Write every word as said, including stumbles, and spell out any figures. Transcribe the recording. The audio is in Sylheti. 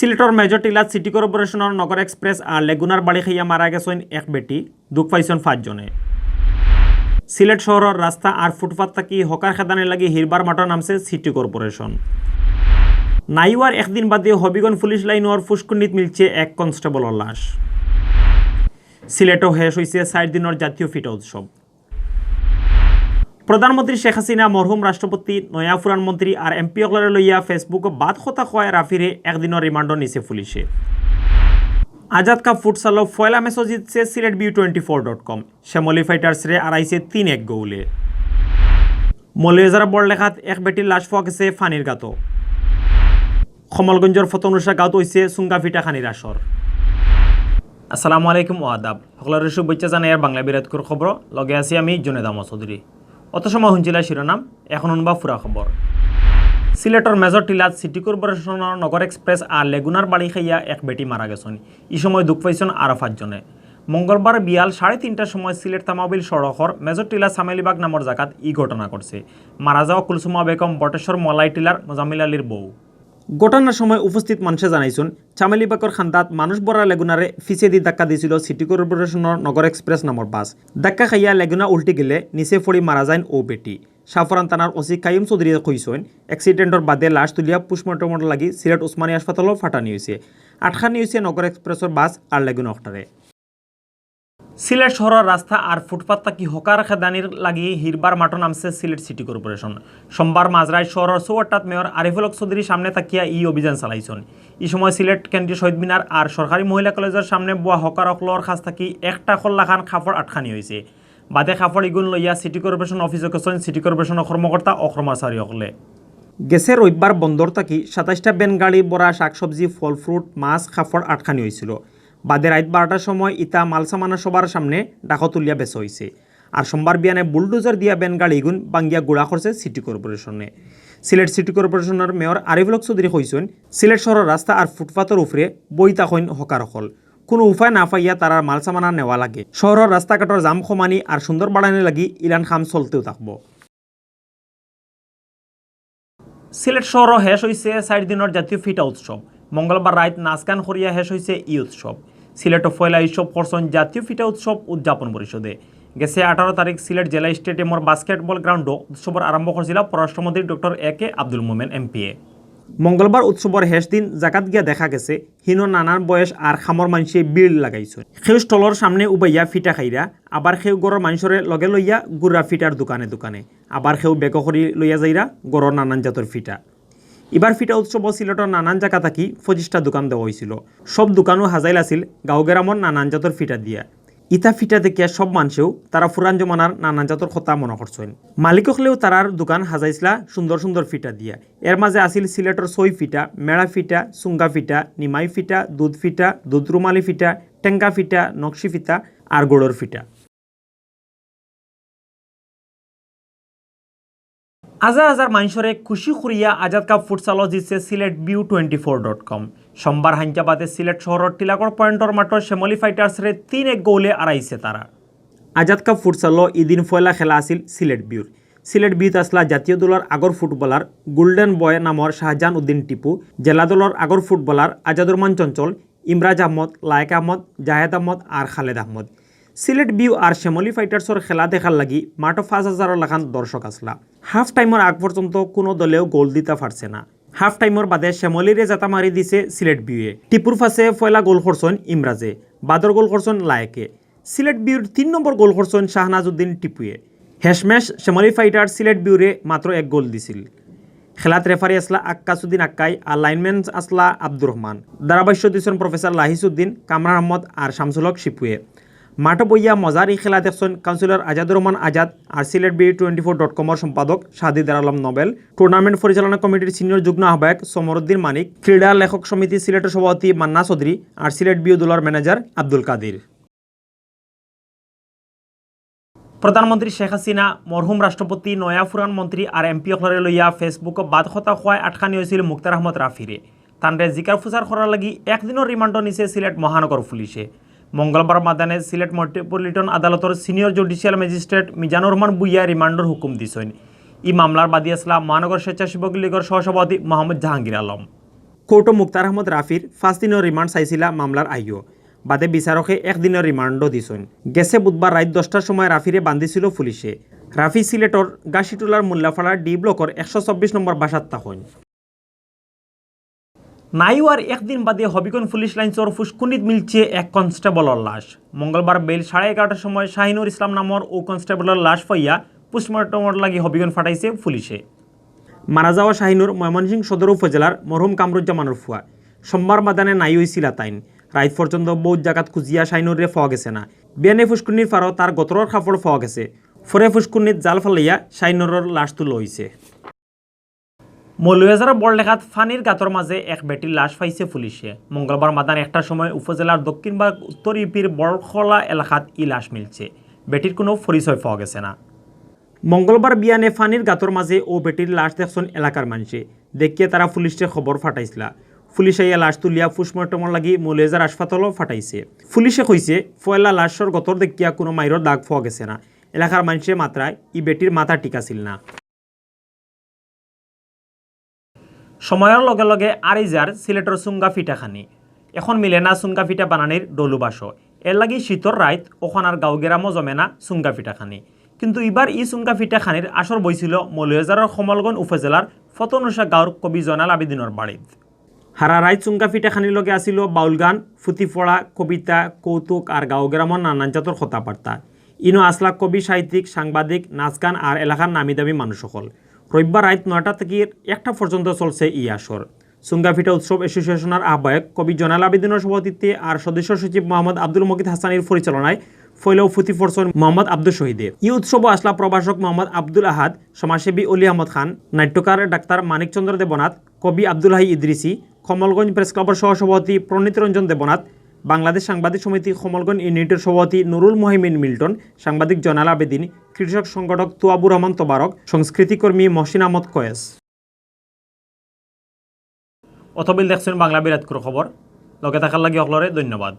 সিলেটর মেজর টিলাত সিটি কর্পোরেশনর নগর এক্সপ্রেস আর লেগুনার বাড়ি খাইয়া মারা গেছইন এক বেটি, দুখ পাইছইন পাঁচজনে। সিলেট শহরর রাস্তা আর ফুটপাত থাকি হকার খেদানির লাগি হিরবার মাঠো নামছে সিটি কর্পোরেশন। নাইওয়ার একদিন বাদে হবিগঞ্জ পুলিশ লাইনর ফুসকুন্ডিত মিলছে এক কনস্টেবলর লাশ। সিলেটো হেষ অইছে চাইর দিনর জাতীয় ফিটা উৎসব। প্রধানমন্ত্রী শেখ হাসিনা, মরহুম রাষ্ট্রপতি, নয়া পুরান মন্ত্রী আর এমপি অকলরে লইয়া Facebook-ও বাদ কথা কওয়ায় রাফিরে একদিনর রিমান্ডো নিছে পুলিশে। আজাদ কাপ ফুটসালো পয়লা ম্যাচও জিতছে Sylhet view twenty four dot com. Shyamoli ফাইটার্সরে আরাইছে তিন এক গোলে। মৌলভীবাজার বড়লেখাত এক বেটির লাশ পাওয়া গেছে পানির গাতো। কমলগঞ্জর ফতনুশা গাঁওত অইছে চুঙ্গা ফিটা খানির আসর। আসসালামু আলাইকুম ও আদাব। হকলরে শুভেচ্ছা জানাইয়ার বাংলা বিরাটকুর খবর, লগে আছি আমি জুনেদ আহমদ চৌধুরী। অত সময় হুনছিলা শিরোনাম, এখন হুনবা পুরা খবর। সিলেটর মেজর টিলাত সিটি কর্পোরেশনর নগর এক্সপ্রেস আর লেগুনার বাড়ি খাইয়া এক বেটি মারা গেছইন। ই সময় দুখ পাইছইন আরো পাঁচজনে। মঙ্গলবার বিয়াল সাড়ে তিনটার সময় সিলেট তামাবিল সড়কর মেজর টিলা সামেলিবাগ নামর জাগাত ই ঘটনা ঘটছে। মারা যাওয়া কুলসুমা বেগম বটেশ্বর মলাই টিলার মোজাম্মিল আলীর বউ। ঘটনার সময় উপস্থিত মানষে জানাইছইন, চামেলিবাগর খান্দাত মানুষ ভরা লেগুনারে ফিছেদি ধাক্কা দিছিল সিটি কর্পোরেশনর নগর এক্সপ্রেস নামর বাস। ধাক্কা খাইয়া লেগুনা উল্টি গেলে নিচে পড়ি মারা যাইন অউ বেটি। শাহপরান থানার ওসি কাইয়ুম চৌধুরীয়ে কইছইন, অ্যাক্সিডেন্টর বাদে লাশ তুলিয়া পোস্টমর্টমর লাগি সিলেট উসমানী হাসপাতালো পাঠানি অইছে। আটকানি অইছে নগর এক্সপ্রেসর বাস আর লেগুনা অকটারে। সিলেট শহরর রাস্তা আর ফুটপাত থাকি হকার খেদানির লাগি হিরবার মাঠো নামছে সিলেট সিটি কর্পোরেশন। সোমবার মাঝরাইত শহরর চৌহাট্টাত মেয়র আরিফুল হক চৌধুরীর সামনে থাকিয়া ই অভিযান চালাইছইন। ই সময় সিলেট কেন্দ্রীয় শহীদ মিনার আর সরকারি মহিলা কলেজর সামনে বওয়া হকার অকলর কাছ থাকি একটা কল্লাখান কাপড় আটকানি অইছে। বাদে কাপড় ইগুন লইয়া সিটি কর্পোরেশন অফিসো গেছইন সিটি কর্পোরেশনর কর্মকর্তা ও কর্মচারী অকলে। গেছে রবিবার বন্দর থাকি সাতাইশটা ভ্যান গাড়ি ভরা শাকসবজি, ফল, ফ্রুট, মাছ, কাপড় আটকানি অইছিল। বাদে রাইত বারোটার সময় ইতা মালসামানা সভার সামনে ডাকো তুলিয়া বেচা অইছে। আর সোমবার বিয়ানে বুলডোজার দিয়া ভ্যান গাড়ি ইগুন ভাঙ্গিয়া গুড়া করছে সিটি কর্পোরেশনে। সিলেট সিটি কর্পোরেশনর মেয়র আরিফুল হক চৌধুরী কইছইন, সিলেট শহরর রাস্তা আর ফুটপাতর উপরে বই থাকইন হকার অকল। কুনু উপায় না পাইয়া তারার মালসামানা নেওয়া লাগে। শহরর রাস্তাঘাটর জাম কমানি আর সুন্দর বাড়ানির লাগি ইলান কাম চলতেউ থাকবো। সিলেট শহরো হেষ অইছে চাইর দিনর জাতীয় ফিটা উৎসব। মঙ্গলবার রাইত নাচ গান করিয়া হেষ অইছে ই উৎসব। সিলেটো পয়লা উৎসব করছইন জাতীয় ফিটা উৎসব উদযাপন পরিষদে। গেছে আঠারো তারিখ সিলেট জেলা স্টেডিয়ামর বাস্কেটবল গ্রাউন্ডো উৎসবর আরম্ভ করছিলা পররাষ্ট্রমন্ত্রী ডক্টর এ কে আব্দুল মোমেন এমপিএ। মঙ্গলবার উৎসবর হেষ দিন জাগাত গিয়া দেখা গেছে, হিনো নানান বয়স আর কামর মানষে ভিড় লাগাইছইন। কেউ স্টলর সামনে উবাইয়া ফিটা খাইরা, আবার কেউ ঘরর মানষরে লগে লইয়া ঘুররা ফিটার দোকানে দোকানে, আবার কেউ বেগো করি লইয়া যাইরা ঘরর নানান জাতর ফিটা। ইবার ফিটা উৎসবো সিলেটর নানান জাগা থাকি পঁচিশটা দোকান দেওয়া অইছিল। সব দোকানও হাজাইল আছিল গাঁও গেরামর নানান জাতর ফিটা দিয়া। ইতা ফিটা দেখিয়া সব মানষেউ তারা পুরান জমানার নানান জাতর কথা মনো করছইন। মালিক অকলেউ তারার দোকান হাজাইছলা সুন্দর সুন্দর ফিটা দিয়া। এর মাঝে আছিল সিলেটর ছই ফিটা, মেড়া ফিটা, চুঙ্গা ফিটা, নিমাই ফিটা, দুধ ফিটা, দুধ রুমালি ফিটা, টেঙ্গা ফিটা, নকশি ফিটা আর গুড়র ফিটা। হাজার হাজার মানষরে খুশি করিয়া আজাদ কাপ ফুটসালো জিতছে Sylhet view twenty four dot কম। সোমবার হাইঞ্চা বাদে সিলেট শহরর টিলাগড় পয়েন্টর মাঠো শ্যামলী ফাইটার্সরে তিন এক গোলে আরাইছে তারা। আজাদ কাপ ফুটসালো ইদিন পয়লা খেলা আছিল সিলেট ভিউর। সিলেট ভিউত আছলা জাতীয় দলর আগর ফুটবলার গোল্ডেন বয় নামর শাহজাহান উদ্দিন টিপু, জেলা দলর আগর ফুটবলার আজাদুর রহমান চঞ্চল, ইমরাজ আহমদ, লায়েক আহমদ, জাহেদ আহমদ আর খালেদ আহমদ। সিলেট ভিউ আর শ্যামলী ফাইটার্সর খেলা দেখার লাগি মাঠো পাঁচ হাজারর লাখান দর্শক আছলা। হাফ টাইমর আগ পর্যন্ত কুনু দলেউ গোল দিতা পারছে না। হাফ টাইমর বাদে শ্যামলীরে জাতা মারি দিছে সিলেট ভিউয়ে। টিপুর পাসে পয়লা গোল করছইন ইমরাজে, বাদর গোল করছইন লায়েকে। সিলেট ভিউর তিন নম্বর গোল করছইন শাহনাজ উদ্দিন টিপুয়ে। হেশমেশ শ্যামলী ফাইটার্স সিলেট ভিউরে মাত্র এক গোল দিছিল। খেলাত রেফারি আছলা আক্কাসুদ্দিন আক্কাই আর লাইনম্যান আছলা আব্দুর রহমান। ধারাভাষ্য দিছইন প্রফেসর লাহিস উদ্দিন, কামরান আহমদ আর শামসুল হক শিপুয়ে। মাঠো বইয়া মজার ই খেলা দেখছইন কাউন্সিলর আজাদুর রহমান আজাদ আর Sylhet view twenty four dot কমর সম্পাদক শাহদিদার আলম নোবেল, টুর্নামেন্ট পরিচালনা কমিটির সিনিয়র যুগ্ম আহ্বায়ক সমরুদ্দিন মানিক, ক্রীড়া লেখক সমিতি সিলেটের সভাপতি মান্না চৌধুরী আর সিলেট ভিউ দলর ম্যানেজার আব্দুল কাদির। প্রধানমন্ত্রী শেখ হাসিনা, মরহুম রাষ্ট্রপতি, নয়া পুরান মন্ত্রী আর এমপি অকলরে লইয়া Facebook-ও বাদ কথা কওয়ায় আটকানি অইছিল মুক্তার আহমদ রাফিরে। তানরে জিকার ফুসার করার লাগি একদিনর রিমান্ডো নিছে সিলেট মহানগর পুলিশে। মঙ্গলবার মাদানে সিলেট মেট্রোপলিটন আদালতর সিনিয়র জুডিশিয়াল ম্যাজিস্ট্রেট মিজানুর রহমান ভুইয়া রিমান্ডর হুকুম দিছইন। ই মামলার বাদী আছলা মহানগর স্বেচ্ছাসেবক লীগর সহসভাপতি মোহাম্মদ জাহাঙ্গীর আলম। কোর্টো মুক্তার আহমদ রাফির পাঁচ দিনর রিমান্ড চাইছিলা মামলার আইও। বাদে বিচারকে এক দিনর রিমান্ডও দিছইন। গেছে বুধবার রাইত দশটার সময় রাফিরে বান্ধিছিল পুলিশে। রাফি সিলেটর গাছিটোলার মোল্লাপাড়ার ডি ব্লকর একশো চব্বিশ নম্বর বাসাত থাকইন। নাইওয়ার একদিন বাদে হবিগঞ্জ পুলিশ লাইন্সর ফুসকুনিত মিলছে এক কনস্টেবলর লাশ। মঙ্গলবার বেইল সাড়ে এগারোটার সময় শাহিনুর ইসলাম নামর ও কনস্টেবলর লাশ পাইয়া পোস্টমর্টমর লাগি হবিগঞ্জ ফাটাইছে পুলিশে। মারা যাওয়া শাহিনুর ময়মনসিংহ সদর উপজেলার মরহুম কামরুজ্জামানর ফুয়া। সোমবার মাদানে নাই অইছিলা তাইন। রাইত পর্যন্ত বউত জাগাত খুঁজিয়া শাহিনুররে পাওয়া গেছে না। বিয়ানে ফুসকুনির ফারো তার গতরর কাপড় পাওয়া গেছে। পরে ফুসকুনিত জাল ফালাইয়া শাহিনুরর লাশ তুলা অইছে। মৌলভীবাজারর বড়লেখাত পানির গাতর মাঝে এক বেটির লাশ পাইছে পুলিশে। মঙ্গলবার মাদান একটার সময় উপজেলার দক্ষিণ ভাগ উত্তর ইউপির বড়খলা এলাকাত ই লাশ মিলছে। বেটির কোনো পরিচয় পাওয়া গেছে না। মঙ্গলবার বিয়ানে পানির গাতর মাঝে ও বেটির লাশ দেখছইন এলাকার মানষে। দেখিয়া তারা পুলিশরে খবর ফাটাইছলা। পুলিশ আইয়া লাশ তুলিয়া পোস্টমর্টমর লাগি মৌলভীবাজার হাসপাতালও ফাটাইছে। পুলিশে কইছে, পয়লা লাশর গতর দেখিয়া কোনো মাইরর দাগ পাওয়া গেছে না। এলাকার মানষে মাতরা ই বেটির মাথা ঠিক আছিল না। সময়র লগে লগে আরি যার সিলেটর চুঙ্গা পিঠাখানি। এখন মিলে না চুঙ্গা পিঠা বানানির ডলু বাসো। এর লাগি শীতর রাইত অখানর গাঁও গেরামও জমে না চুঙ্গা পিঠাখানি। কিন্তু ইবার ই চুঙ্গা পিঠাখানির আসর বইছিল মৌলভীবাজারর কমলগঞ্জ উপজেলার ফতনুশা গাঁওর কবি জয়নাল আবেদিনর বাড়িত। হারা রাইত চুঙ্গা পিঠাখানির লগে আছিল বাউল গান, ফুতি পড়া, কবিতা, কৌতুক আর গাঁও গেরামর নানান জাতর কথাবার্তা। ইনো আসলা কবি, সাহিত্যিক, সাংবাদিক, নাচ গান আর এলাকার নামি দামি মানুষ সকল। রবিবার রাইত নয়টা থাকি একটা পর্যন্ত চলছে ই আসর। চুঙ্গা পিঠা উৎসব অ্যাসোসিয়েশনর আহ্বায়ক কবি জয়নাল আবেদিনর সভাপতিত্বে আর সদস্য সচিব মোহাম্মদ আব্দুল মজিদ হাসানির পরিচালনায় পয়লাউ ফুতি পড়ছইন মোহাম্মদ আব্দুল শহীদে। ই উৎসবও আসলা প্রভাষক মোহাম্মদ আব্দুল আহাদ, সমাজসেবী অলি আহমদ খান, নাট্যকার ডাক্তার মানিকচন্দ্র দেবনাথ, কবি আব্দুল হাই ইদ্রিসি, কমলগঞ্জ প্রেস ক্লাবর সহসভাপতি প্রণীত রঞ্জন দেবনাথ, বাংলাদেশ সাংবাদিক সমিতি কমলগঞ্জ ইউনিটের সভাপতি নুরুল মুহাইমিন মিল্টন, সাংবাদিক জয়নাল আবেদিন, কৃষক সংগঠক তুয়াবুর রহমান তোবারক, সংস্কৃতিকর্মী মহসিন আহমদ কয়েস। অতবিল দেখছইন বাংলা বিরাটকুর খবর। লগে থাকার লাগি সকলরে ধন্যবাদ।